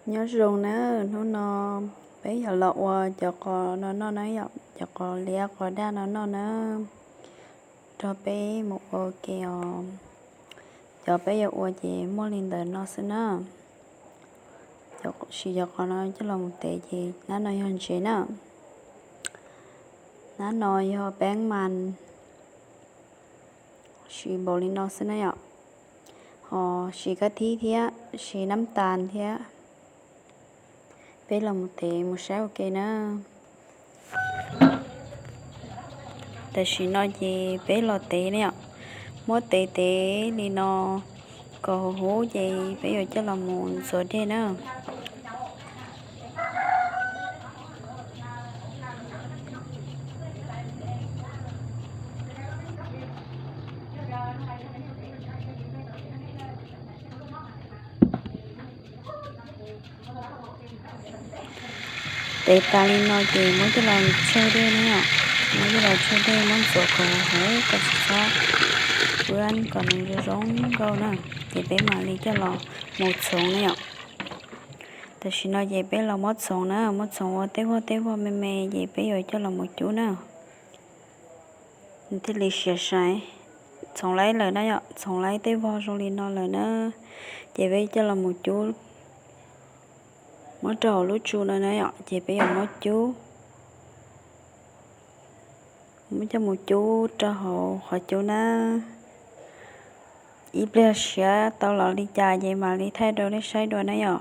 Nyob zoo nawb, hnub no peb yuav los ua cov qos no noj na yom, cov qos liab qos daj no noj na. Nrog peb mus ua ke os. Cov peb yuav ua ces muaj li ntawm no xwb na. Siv cov qos no coj los mus tev ces nab no yog ntsev na. Nab no yog peeb mas, siv npaum li no xwb na yom. Ho siv kab thib thiab siv nab tas thiab. Peb los mus tev mus saib ua ke na. Tam sim no ces peb los tev na yom, muab tev tev li no kom huv huv ces peb yuav coj los mus ntxuav dej na. Tev tas li no ces muab coj los tsawg dej na yom, muab coj los tsawg dej muab ntxuav kom huv kom tsis txhob, kom nws zoo zoo nkauj na, ces peb mam li coj los mus txhoov na yom. Tam sim no ces peb los muab txhoov na, muab txhoov ua tej vog tej vog me me ces peb yuav coj los mus cub na. Nws thiaj li siav sai. Txhoov laib lawm na yom, txhoov laib tej vog zoo li no lawm na, ces peb coj los mus cub, muab rau hauv lub tsu no na yom, ces peb yuav muab cub, muab coj mus cub rau hauv qhov cub na. Ib pliag siav tau los li cas ces mam li thaij rau nej saib dua na yom.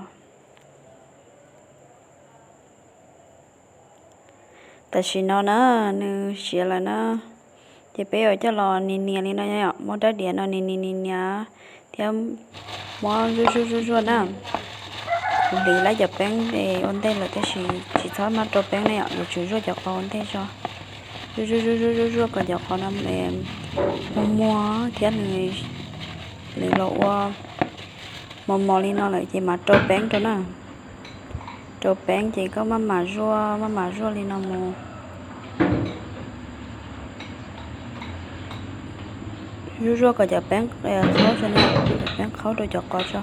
Tam sim no na, nws siav lawm na, ces peb yuav coj los nias nias li no yom, muab rab diav no nias nias nias nias thiab muab zuaj zuaj zuaj zuaj na. Kuv hliv laib cov peeb ua ntej lawm tab sis tsis txhob maj rau peeb na yom, yuav tsum zuaj cov qos ua ntej tso. Zuaj zuaj zuaj zuaj zuaj zuaj kom cov qos no muag muag thiab nws, nws los ua mos mos li no lawm ces mam rau peeb rau na. Rau peeb ces koj maj mam zuaj maj mam zuaj li no mus. Zuaj zuaj kom cov peeb qhaub tso na, cov peeb qhaub rau cov qos tso.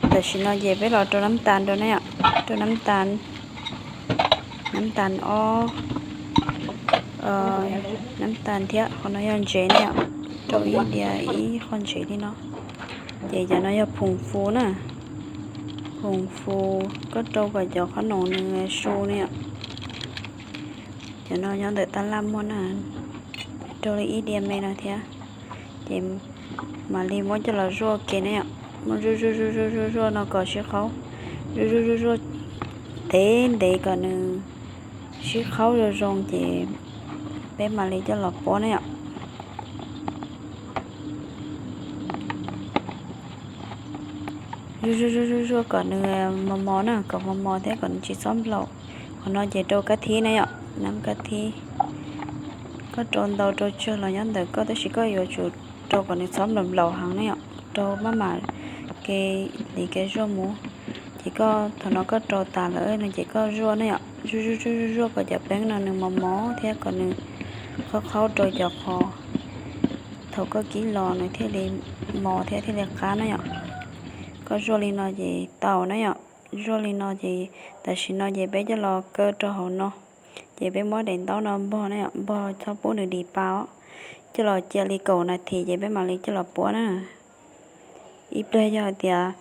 Tam sim no ces peb los rau nab tas rau na yom, rau nab tas, nab tas ob, nab tas thiab qhov no yog ntsev na yom, rau ib diav ib qho ntsev li no. Ces cov no yog phoom fu na, phoom fu, koj rau kom cov qhob noom nws su na yom. Cov no nyob ntawm tab laj muag na, rau li ib diav me no thiab. Ces mam li muab coj los zuaj ke na yom, muab zuaj zuaj zuaj zuaj zuaj zuaj no kom sib qhaub, zuaj zuaj zuaj zuaj ntev ntev kom nws sib qhaub zoo zoo ces peb mam li coj los puab na yom. Zuaj zuaj zuaj zuaj zuaj kom nws mos mos na, kom mos mos thiab kom nws tsis txhob nplaum. Qhov no ces rau kab thib na yom, nab kab thib. Koj rau ntau rau tsawg los nyob ntawm koj tab sis koj yuav tsum rau kom nws txhob nplaum nplaum heev na yom, rau maj mam ke hliv kev zuaj mus. Ces koj thaum no koj rau tas lawm no ces koj zuaj na yom, zuaj zuaj zuaj zuaj zuaj kom cov peeb no nws mos mos thiab kom nws qhaub qhaub rau cov qos. Thaum koj kib los nws thiaj li mos thiab thiaj li qab na yom. Koj zuaj li no ces tau na yom. Zuaj li no ces tam sim no ces peb coj los kaw rau hauv no. Ces peb muab daim ntaub no npog na yom, npog txhob pub nws dim pa os. Coj los cia li kaum nas this ces peb mam li coj los puab na. Ib pliag yog hais tias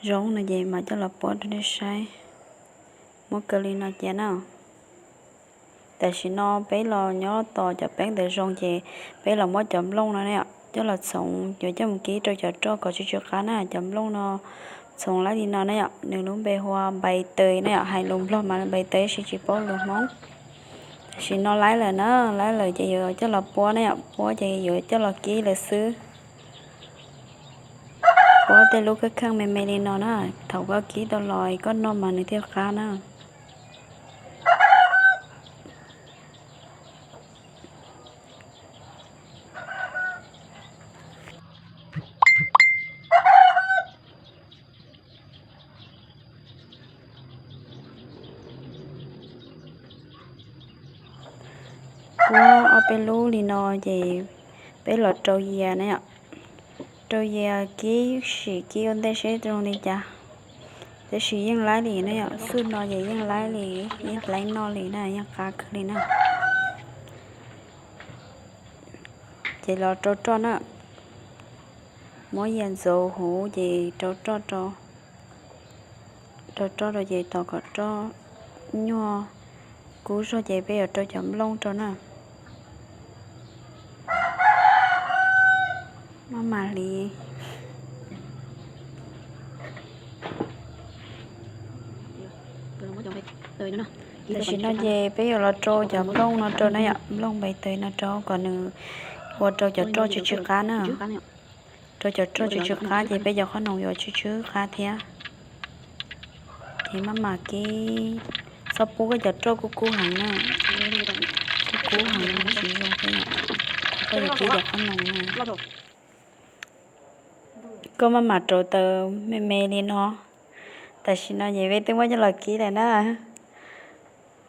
zoo no ces mam coj los puab rau nej saib. Muab kaw li no cia na. Tam sim no peb los nyob tos cov peeb ntawd zoo ces peb los muab cov nplooj no na yom coj los txhoov, yuav coj mus kib rau cov roj kom tsw tsw qab na. Cov nplooj no txhoov laib li no na yom, nws lub npe hu ua npais taws na yom, hais lus Nplog mas npais taws tab sis tsis paub lus Hmoob. Tam sim no laib lawm na, laib lawm ces yuav coj los puab na yom, puab ces yuav coj los kib lawm xwb. Puab tej lub kheej kheej me me li no na, thaum koj kib tau los koj noj mas nws thiaj qab na. Muab ob peb lub li no ces peb los rau yias na yom. Rau yias kib sim kib ua ntej seb zoo li cas. Tab sis yeej laib li na yom, xub no ces yeej laib li, yeej laib noj li na, yeej qab kawg li na. Ces los rau roj na, muab yias ntxuav huv ces rau roj rau, rau roj rau ces tos kom roj nyuag kub zog ces peb yuav rau cov nplooj rau na. Maj mam hliv. Tam sim no ces peb yuav los rau cov nplooj no rau na yom, nplooj npais taws no rau kom nws ua rau cov roj tsw tsw qab na. Rau cov roj tsw tsw qab ces peb cov qhob noom yuav tsw tsw qab thiab. Ces maj mam kib, txhob pub koj cov roj kub kub heev na, kub kub heev tsis zoo thiab, koj yuav kib cov qhob noom na. Koj maj mam rauv taws me me li no. Tam sim no ces peb twb muab coj los kib lawm na.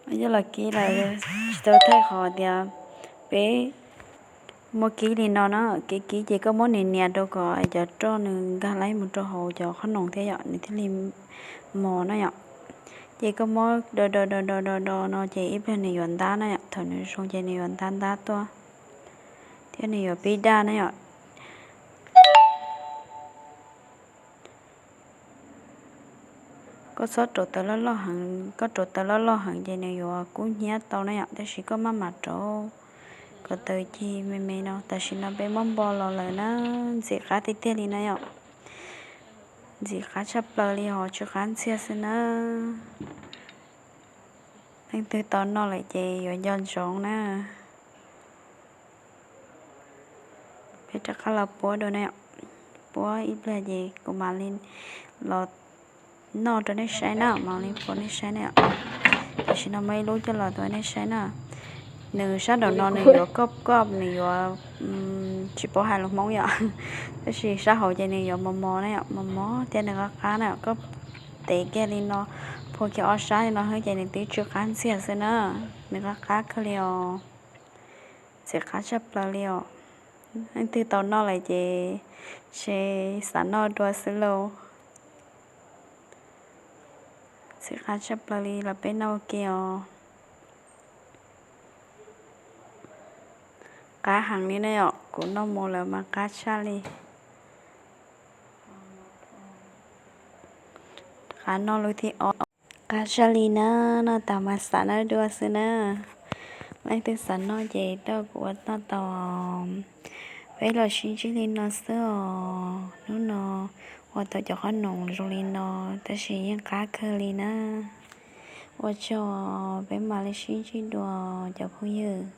Muab coj los kib lawm, tsis tau thaij qhov tias peb muab kib li no na, kib kib ces koj muab nias nias rau kom cov roj nws nkag laib mus rau hauv cov qhob noom thiab yom, nws thiaj li mos na yom. Ces koj muab do do do do do do no ces ib pliag nws yuav ntab na yom, thaum nws zoo ces nws yuav ntab ntab tuaj thiab nws yuav pib daj na yom. Koj txhob rauv taws loj loj heev, koj rauv taws loj loj heev ces nws yuav kub hnyiab tau na yom, tab sis koj maj mam rauv kom taws cig me me no. Tam sim no peb muab npo los lawm na, ntxim qab tiag tiag li na yom. Ntxim qab tshaj plaws li hos tsw qab ntxiag xwb na. Leej twg tau noj lawm ces yuav nco ntsoov na. Peb rov qab los puab dua na, puab ib pliag ces kuv mam li los noj rau nej saib na, mam li puab nej saib na. Tam sim no muaj ib lub coj los tuav nej saib na. Nws sab nraum no nws yuav koj koj, nws yuav, tsis paub hais lus Hmoob yom, tab sis sab hauv ces nws yuav mos mos na yom, mos mos thiab nws qab qab na. Koj tev kiag li no, phua kiag ob sab li no xwb ces nws twb tsw qab ntxiag xwb na. Nws qab qab kawg li os. Ntxim qab tshaj plaws li os. Leej twg tau noj lawm ces tseem xav noj dua xwb lauj. Ntxim qab tshaj plaws li, los peb noj ua ke os. Qab heev li na yom, kuv noj mus lawm mas qab tshaj li. Qab noj lub thib ob. Qab tshaj li na, noj tas mas xav noj dua xwb na. Leej twg xav noj ces tuaj kuv ua noj tau. Peb los sib ntsib li no xwb os. Hnub no ua tau cov qhob noom zoo li no, tab sis yeej qab kawg li na. Ua tsaug, peb mam li sib ntsib dua cov phooj ywg.